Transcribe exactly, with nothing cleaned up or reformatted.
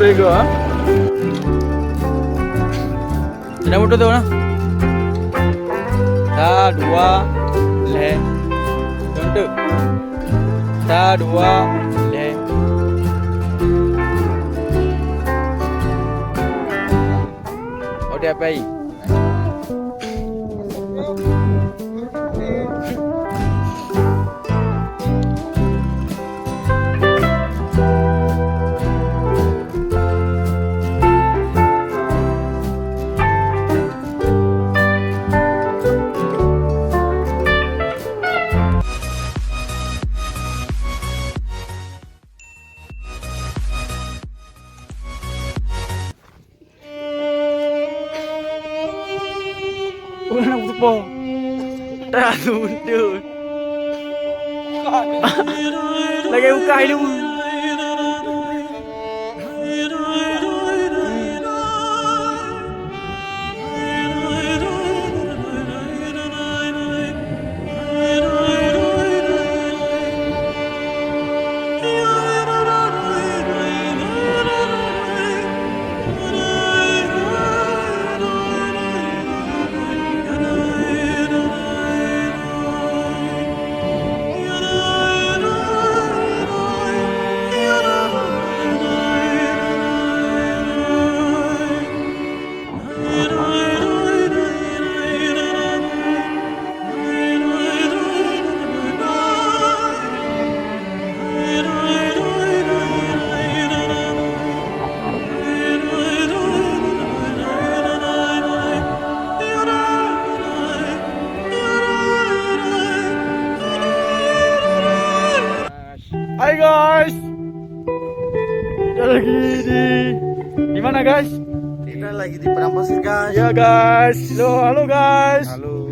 Tiga, ha? Sedang betul tu, nah. Sa, dua, lhèe. Contoh. Sa, dua, lhèe. Oh, dia apa? Ureueng nak beuteupo. Tak ada beutôi. Lagèe bukai lé. Hai guys. Kita lagi di, di mana guys? Kita lagi di Padang Pasir, guys. Ya guys. Halo, halo guys. Halo.